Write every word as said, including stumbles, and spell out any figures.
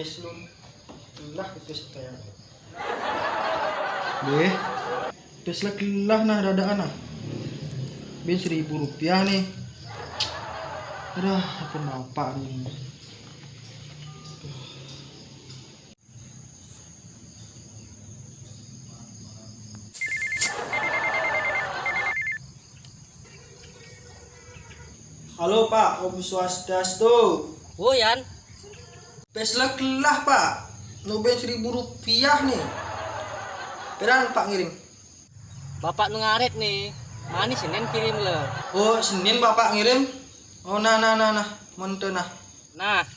Pes lu lah itu saya. Deh. Pes lah lah nah dadaan nah. Bin seribu rupiah nih. Aduh, apa bapak nih? Halo Pak, Om Swastiastu. Wo Yan, Peslek lah Pak, nuben seribu rupiah nih. Peran Pak ngirim? Bapak nu ngaret nih. Mani Senin kirim le. Oh, Senin Bapak ngirim? Oh, nah, nah, nah, nah. Monte nah. Nah,